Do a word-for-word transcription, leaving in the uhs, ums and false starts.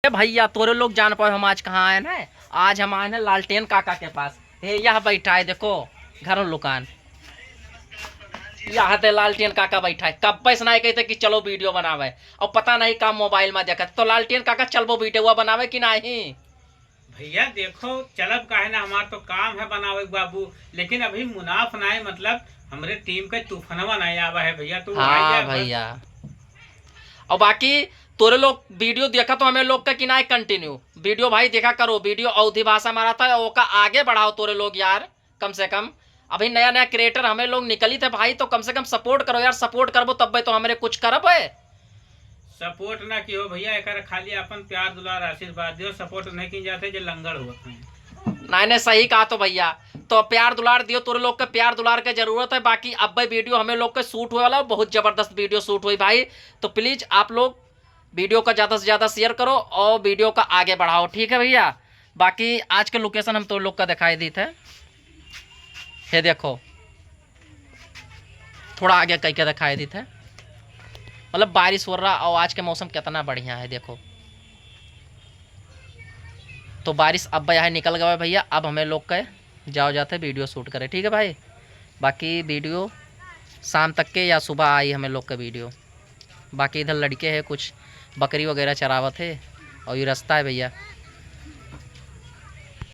भइया, तोरे लोग जान पाओ हम आज कहाँ आए हैं। आज हम आए हैं लालटेन काका के पास। हे, यहाँ बैठा है, देखो, घरों लुकान। यहाँ ते लालटेन काका बैठा है, कब से नाहीं कहते कि चलो video बनावे, और पता नहीं का mobile में देखत। तो लालटेन काका, चलबो video बनावे कि नहीं? भइया देखो, चलब काहे ना, हमार तो काम है बनावे के बाबू, लेकिन अभी मुनाफ नाहीं, मतलब हमरे team के तूफनवा नाहीं आवा है भइया, तो हाँ भइया। और बाकी तोरे लोग video देखा तो हमें लोग का कि नाहीं continue video भाई देखा करो, video अवधी भाषा में रहता है, ओका आगे बढ़ाओ तोरे लोग यार, कम से कम। अभी नया नया creator हमें लोग निकली थे भाई, तो कम से कम support करो यार, support करबो तब्बे तो हमरे कुछ करब है। Support ना किहो भइया, एकर खाली अपन प्यार दुलार आशीर्वाद दियो, support नहीं की जाते जो लंगड़ हुआ हैं। नहीं, नहीं, सही कहा तो भइया, तो प्यार दुलार दियो, तोरे लोग के प्यार दुलार के जरूरत है। बाकी अब्बे video हमें लोग के shoot होए वाला, बहुत जबरदस्त video shoot हुई भाई, तो please आप लोग video का ज़्यादा से ज़्यादा share करो और video का आगे बढ़ाओ, ठीक है भइया। बाकी आज के location हम तोरे लोग का दिखाई दी थे, हे देखो, थोड़ा आगे कई के दिखाई दी थे, मतलब बारिश हो रहा और आज के मौसम कितना बढ़िया है, देखो। तो बारिश अब यहाँ निकल गवा है भइया, अब हमें लोग के जाओ जाते video shoot करे, ठीक है भाई। बाकी video शाम तक के या सुबह आई हमें लोग के video। बाकी इधर लड़के हैं, कुछ बकरी वगैरह चरावत है और ये रास्ता है भइया,